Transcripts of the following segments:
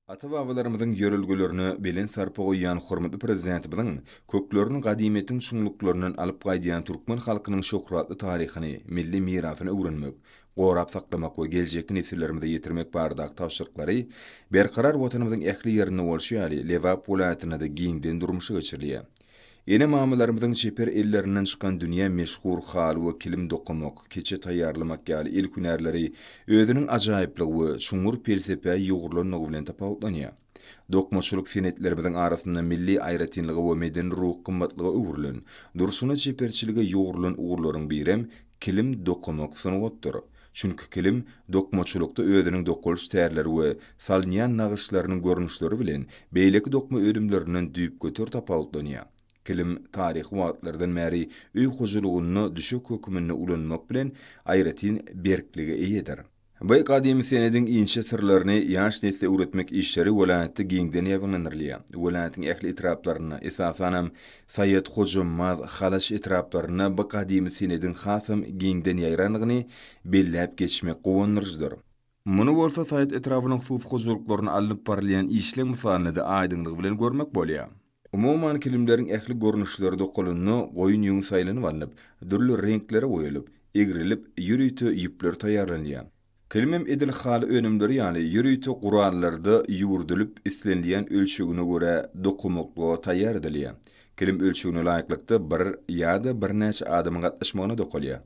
Ata-babalarymyzyň ýörelgelerine belent sarpa goýýan hormatly Prezidentimiziň köklerini gadymyýetiň çuňluklaryndan alyp gaýdýan türkmen halkynyň şöhratly taryhyny, milli mirasyny öwrenmek, gorap saklamak we geljekki nesillerimize ýetirmek baradaky tabşyryklary Berkarar Watanymyzyň ähli ýerinde bolşy ýaly, Lebap welaýatynda-da giňden durmuşa geçirilýär. Ene-mamalarymyzyň çeper ellerinden çykan dünýä meşhur haly we kilim dokamak, keçe taýýarlamak ýaly el hünärleri özüniň ajaýyplygy we çuňňur pelsepä ýugrulanlygy bilen tapawutlanýar. Dokmaçylyk senetlerimiziň arasynda milli aýratynlyga we medeni-ruhy gymmatlyga öwrülen, durşuna çeperçilige ýugrulan ugurlaryň birem kilim dokamak sungatdyr. Çünki kilim dokmaçylykda özüniň dokalyş tärleri we salynýan nagyşlarynyň görnüşleri bilen beýleki dokma önümlerinden düýpgöter tapawutlanýar. Kilim taryhy wagtlardan bäri öý hojalygynda düşek höküminde ulanmak bilen aýratyn berklige eýedir. Bu gadymy senediň inçe syrlaryny ýaş nesle öwretmek işleri welaýatda giňden ýaýbaňlandyrylýar. Welaýatyň ähli etraplarynda, esasanam, Saýat, Hojambaz, Halaç etraplarynda bu gadymy senediň hasam giňden ýaýrandygyny belläp geçmek guwandyryjydyr. Muny bolsa Saýat etrabynyň hususy hojalyklarynda alnyp barylýan işleň mysalynda-da aýdyňlygy bilen görmek bolýar. Umuman, kilimleriň ähli görnüşleri dokalanda goýun ýüňi saýlanyp alnyp, dürli reňklere boýalyp, egrilip, ýörite ýüpler taýýarlanylýar. Kilimem edil haly önümleri ýaly ýörite gurallarda ýüwürdilip, islenilýän ölçegine görä dokamaklyga taýýar edilýär. Kilim ölçegine laýyklykda bir ýa-da birnäçe adamyň gatnaşmagynda dokalýar.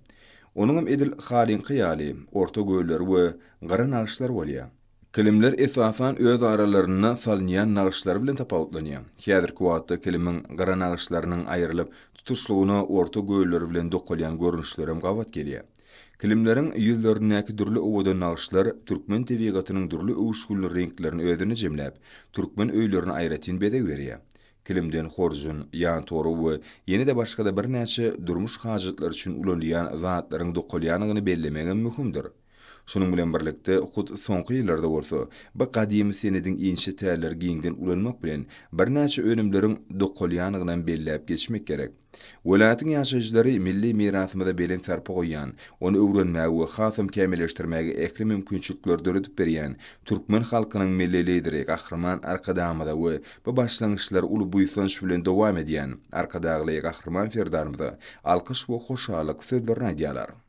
Onuňam edil halyňky ýaly orta gölleri we gyra nagyşlary bolýar. Kilimler esasan öz aralarynda salynýan nagyşlary bilen tapawutlanýar. Häzirki wagtda kilimiň gyra nagyşlarynyň aýrylyp, tutuşlygyna orta gölleri bilen dokalýan görnüşlerem gabat gelýär. Kilimleriň ýüzlerindäki dürli owadan nagyşlar türkmen tebigatynyň dürli öwüşginli reňklerini özünde jemläp, türkmen öýlerine aýratyn bezeg berýär. Kilimden horjun, ýantorba we ýene-de başga-da birnäçe durmuş hajatlary üçin ulanylýan zatlaryň dokalýandygyny bellemegem möhümdir. Şunuň bilen birlikde, hut soňky ýyllarda bolsa, bu gadymy senediň inçe tärleri giňden ulanmak bilen, birnäçe önümleriň dokalýandygynam belläp geçmek gerek. Welaýatyň ýaşaýjylary milli mirasymyza belent sarpa goýýan, ony öwrenmäge we hasam kämilleşdirmäge ähli mümkinçilikleri döredip berýän türkmen halkynyň Milli Lideri Gahryman Arkadagymyza we bu başlangyçlary uly buýsanç bilen dowam edýän Arkadagly Gahryman Serdarymyza alkyş we hoşallyk sözlerini aýdýarlar.